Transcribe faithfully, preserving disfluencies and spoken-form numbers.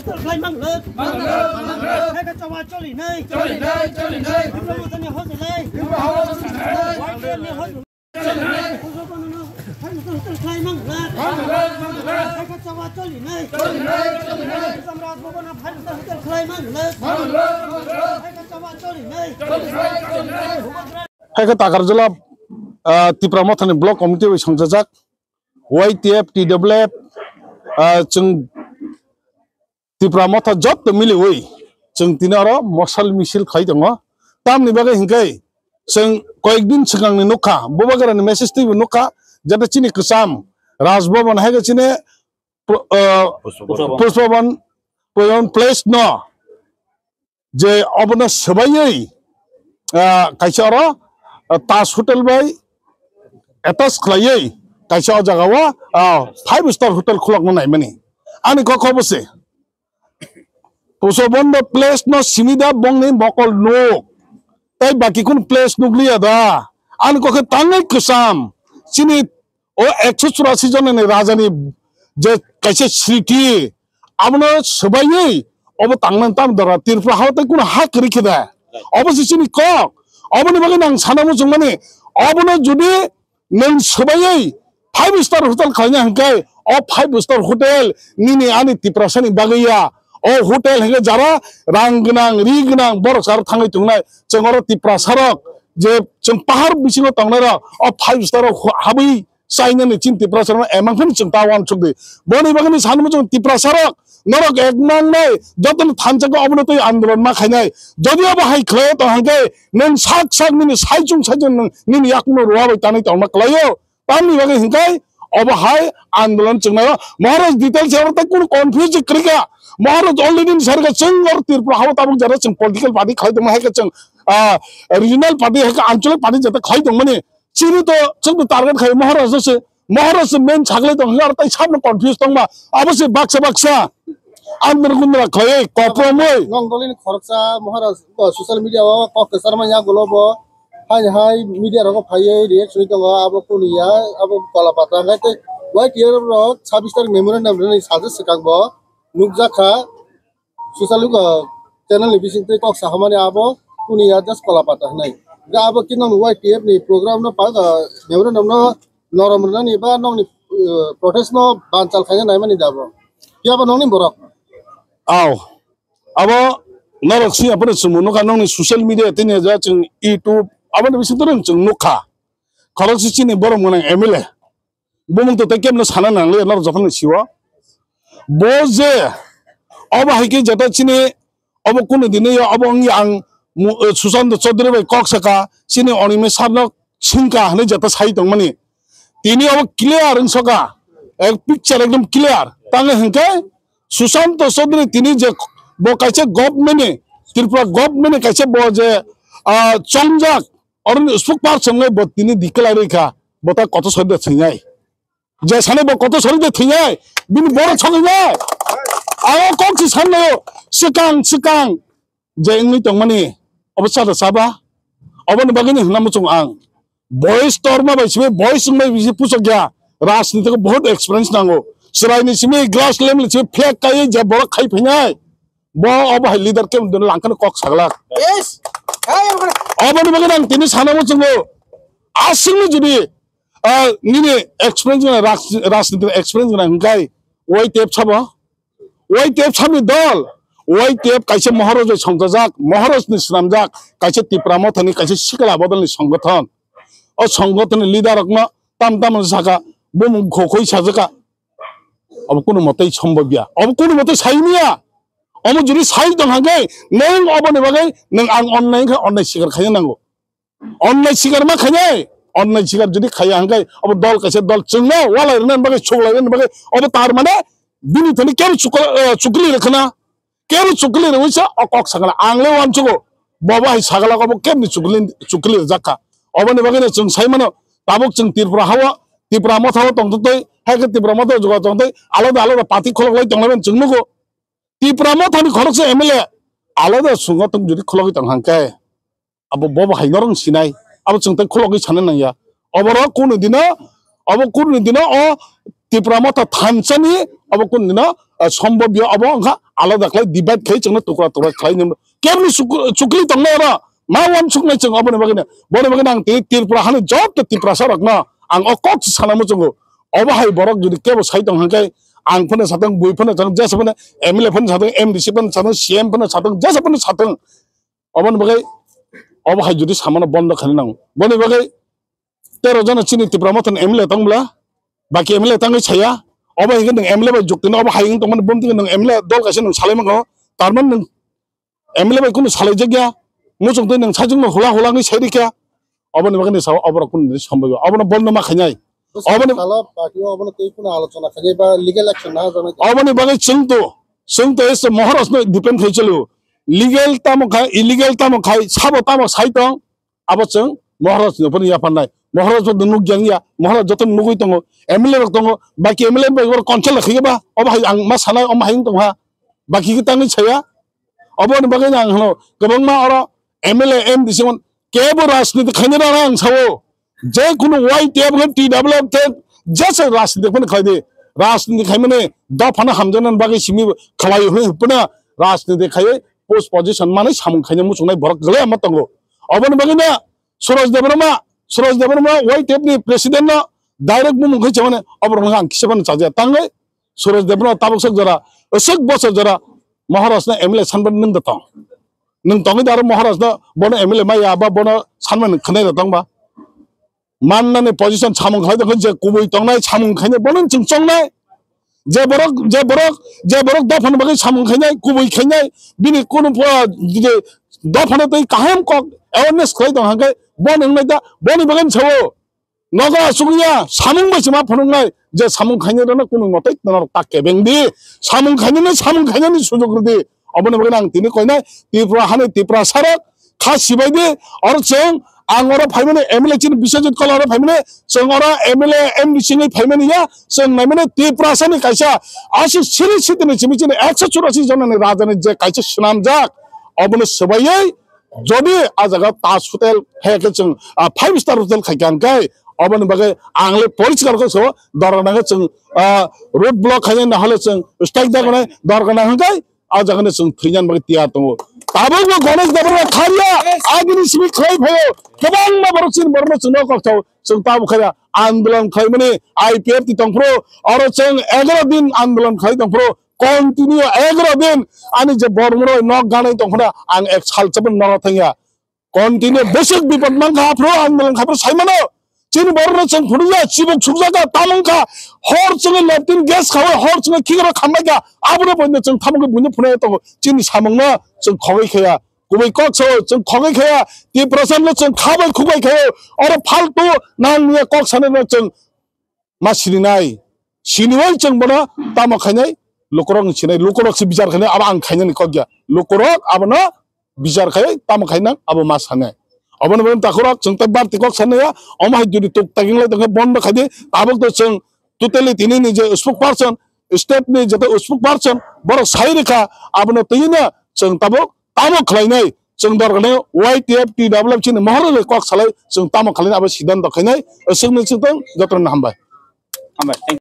Khlai mang le. Mang le, mang le. Hai ka chawa choli nai. Choli nai, choli nai. Tipra Motha ni hojlai. Tipra Motha ni hojlai. Y T F ni hojlai. Choli nai. Khlai mang le. Mang le, mang le. Hai ka chawa choli nai. Choli nai, choli nai. Samrat Bhavan a phai hotel khlai mang le. Mang le, mang le. Hai ka chawa choli nai. Choli nai, choli nai. Hai ka Takarjala, ah, Tipra Motha ni block committee bai songchajak. Y T F, T W F, ah, chwng Tipra Motha joto miliwi chwng tini oro mosal misil khai tongo. Tamni bagwi hinkhe chwng koyek din swkangni nukha, Bubagrani message twibo nukha, jata chini kwcham Raj Bhavan hai khe chini pro-, ah, Pushpa Bhavan. Pushpa Bhavan, Pushpa Bhavan place no je obono swbaiwi, ah, kaisa oro, ah, Taj Hotel bai attach khlaiwi kaisa o jaga o, ah, five star hotel khulokna naimani. Ani kok obo se. Puso bondo place no simi da bongni mokol nuk. Tai baki kun place nukliya da. Ani kok khe tangwi kwcham. Chini o ekso churasi jonani rajani je kaisa sriti, abono swbaiwi obo tangmani tamo dora Tripura hao tei kuno ha kwrwi khe da? Obo se chini kok. Oboni bagwi nang sana muchungmani, obono jodi nwng swbaiwi five star hotel khlaina hwnkhe, o five star hotel nini ani Tiprasani bagwi ya. O hotel hwnkhe jara rang gwnang, ri gwnang borok saro thangwi tongnai. Chwng oro Tiprasarok je chwng pahar bisingo tongnairok o five star o habwi chainani chini Tiprasarokno emang phano chwng ta uansuk di. Boni bagwino sanwi chwng Tiprasarok norok ek nangnai, jotoni thansa khe obono twi andolon ma khainai. Jodi obo hai khlai tong hwnkhe nwng sak sak nini saichung saichung nwng nini yakungno rua bai tanwi tongma kwlaio. Tamni bagwi hwnkhe obo hai andolon chwngnaio. Maharaj details oro tei kunu confuse kwrwi kha. Maharaj already ni sarikha chwng oro Tripura hao tabuk jara chwng political party khlai tongma hai khe chwng, ah, regional party hai khe anchalik party jeta khlai tongmani. Chini to chwng to target khai Maharaj no se. Maharaj se main saklai tong hwnkhe aro tai sabno confuse tongma. Abo se baksa baksa andra gundra khlaiwi kopromwi. Nong dolini khoroksa Maharaj, o, social media o kok kwchar manya gulo bo. Hai hai media rogo phaiwi reaction tongo abo kunu ya abo Kolapata hwnkhe tei Y T F rok sabis tarik memorandum rwni sajak swkang bo nukjakha. Social, uh, channel ni bising twi kok sahamani abo kunu ya just Kolapata hwnwi. Ga abo khe nang Y T F ni program no pa, uh, memorandum no norom rwnani ba nongni, uh, protest no banchal khaina naimani da bo. Phiya ba nongni borok. Aw. Abo norok sini apore chwngbo nukha nongni social media tini ja chwng YouTube aboni bising twi chwng nukha. Khoroksa chini borok mwnang M L A. Bumung to tei kemno sana nangliya norok jotono sio. Bo je obo hai khe jeta chini obo kunu dini ya obo wngya ang mu-, eh, Sushant Chaudhary bai kok saka chini Onime sarno singka hwnwi jeta sai tongmani. Tini obo clear wngsoka. Ek picture ekdom clear. Tangwi hwnkhe Sushant Chaudhary tini je bo kaisa government ni, Tripura government ni kaisa bo je, ah, chongjak Oro ni spokesperson wngwi bo tini declare wngkha, bo ta kotor sori de thwinai. Je sani bo kotor sori de thwinai, bini borok sogwi nai. Ang kok si sannaio, swkang, swkang. Je wngwi tongmani, obo chada chaba. Oboni bagwini hwnna muchung ang. Boys torma bai simi, boys wngbai bisi puchok ya. Rajniti ko bahut experience nango. Chwraini simi, glass lamp ni simi, flag kaiwi je borok khai phinai. Bo obo hai leader khe dun langkhano kok saglak. Yes. Hai, obo. Oboni bagwi ang tini sana muchungo. Aswkno jodi, ah, nini experience gwnang, raj-, rajniti experience gwnang hwnkhe Y T F sabo. Y T F sabni dol. Y T F kaisa Maharaj bai songchajak, Maharaj ni swnamjak, kaisa Tipra Mothani, kaisa sikla bodolni songothon. O songothonni leader rokno tam tam saka, bumung khokhoi sajaka. Obo kunu mote sombobya. Obo kunu mote saimya. Omo jodi sai tong hangke, neng oboni bagwi neng ang onnai khe onnai sikar khaina nango. Onnai sikar ma khainai, onnai sikar jodi khaiya hangke, obo dol kaisa dol chwngno walai rwna bagwi, suklai rwna bagwi, obo tar mane bini thani kebo chukla-, eh, chukli rwkhana. Kebo chukli rwisa o kok sakala ang le uansugo. Bobo hai sakala obo kebni chukli, chukli rwjak kha. Oboni bagwi no chwng sai mano, tabuk chwng Tripura hao, Tipra Motha o tongtwtwi, hai khe Tipra Motha o juga tongtwi, alada alada party kholoklai tonglaiman chwng nugo. Tipra Mothani khoroksa M L A alada sungo tong jodi khologwi tong hangkhe, abo bobo hai norok sinai, abo chwng tei khologwi sana nangya. Oborok kunu dino, obo kunu dino o Tipra Motha thansani, obo kunu dino, ah, sombobya obo wngkha alada khlai divide khai chwngno tukra tukra khlai nang. Kebni chukli tongnai oro ma uansuknai chwng oboni bagwino. Boni bagwino ang tini Tripura hani joto Tiprasa rokno ang o kok se sana muchungo. Obo hai borok jodi kebo sai tong hwnkhe ang phano satong, bui phano satong, jesa phano M L A phano satong, M D C phano satong, C M phano satong, jesa phano satong. Oboni bagwi obo hai jodi samano bondo khaina nango. Boni bagwi tero jona chini Tipra Motha ni M L A tong bwla, baki M L A tangwi saya. Obo hai khe nwng M L A bai jukti no, obo hai wng tongmani bumtwi nwng M L A dol kaisa nwng salai mangkha. Tarmani nwng M L A bai kunu salai jakya. Muchung twi nwng sajwk no hula hula wngwi sai rikha. Oboni bagwi ni sao oborok kunu ni sombai obono bondo ma khainai. Oboni salo party o obono tei kunu alochona khainai ba legal action na jaknai. Oboni bagwi chwng to, chwng to ese Maharaj no depend khai chalo. Legal tamo khai, illegal tamo khai, sabo tamo sai tong. Abo chwng Maharaj no phano yapharnai. Maharaj no nuk yang ya, Maharaj joto nugwi tongo, M L A rok tongo, baki M L A bai oro consult khai ba, obo hai ang ma sanai, omo hai wng tong ha. Baki khe tangwi saya. Oboni bagwi ang hano kwbangma oro M L A, M D C mon kebo rajniti khaina rana ang sao. Je kunu Y T F khe T W F khe jesa rajniti phano khlai di. Rajniti khaimani dophano hamjaknani bagwi simi khlai hwnwi hwphano rajniti khaiwi post position manwi samung khaina muchungnai borok kwlai ma tongo. Oboni bagwi no Suraj Debbarma, Suraj Debbarma Y T F ni president no direct bumung khai chamani oborok no ang kisa phano chajakya tangwi Suraj Debbarma tabuk sok jora, aswk bosor jora Maharaj no M L A sanbani nwng da tong. Nwng tongwi da aro Maharaj no bono M L A maya ba bono sanmani khwnai da tong ba. Mannani position samung khlai tongkha je kubui tongnai samung khainai bono chwng chongnai. Je borok, je borok, je borok dophani bagwi samung khainai, kubui khainai, bini kunu pho-, je dophano tei kaham kok awareness khlai tong hwnkhe bono wngnai da, boni bagwi sao. Nogo asugya samung bai se ma phunuknai je samung khainai rano kunu motai norok ta kebeng di. Samung khainai no samung khainani sujok rwdi. Oboni bagwi ang tini koinai Tripura hani Tripura sarok kha sibai di. Oro chwng ang oro phaimani M L A chini Biswajit Kola oro phaimani chwng oro M L A M D C wngwi phaimani ya chwng naimani Tripura sani kaisa aswk siri sitini simi chini ekso churasi jonani rajani je kaisa swnamjak obono swbaiwi Jodi a jaga Taj Hotel hai khe chwng, ah, five star hotel khai kha hwnkhe, oboni bagwi ang le poriskar khe so dorgana khe chwng, ah, road block khainai, na hole chwng strike da gonai dorgana hwnkhe a jaga no chwng thwinani bagwi tiyar tongo. Tabuk bo Ganesh Debbarma kharya agini simi khlai phaio, kwbangma borok chini borokno chwngno kokthao chwng tabuk khaira andolon khlaimani I P F T tongphuru oro chwng egaro din andolon khlai tongphuru. Continue egaro din ani je bormoroi nok ganai tongphano ang ek sal chapon nok thangya. Continue bwswk bipot mankha aphuru ang bolong khaphuru saimano. Chini borokno chwng phunukya chibuk sukjakha tamungkha hor chwngwi leptin gas khawi hor chwngwi khikoro khambaikha abono boino chwng thamungwi buino phunukya tongo chini samungno chwng khogwi khaya kubui kok sao chwng khogwi khaya Tiprasano chwng khabai khukbai khayo oro faltu nangya kok sanano chwng ma sininai. Siniwai chwng bono tamo khainai, lukurok ni sinai, lukurok se bichar khainai, abo ang khainani kok ya. Lukurok abono bichar khai tamo khainang, abo ma sanai. Obono bono takhurok chwng tei barti kok sanai ya, omo hai jodi tuk taking lai tongkhe bondo khaidi, tabuk to chwng totally tini ni je spokesperson, state ni joto spokesperson, borok sai rikha, abono twi no chwng tabuk tamo khlainai, chwng dorgano Y T F, T W F chini mohor bai kok salai, chwng tamo khlainai abo siddhanto khainai, chwngno chwng tong, jotono hambai. Hambai.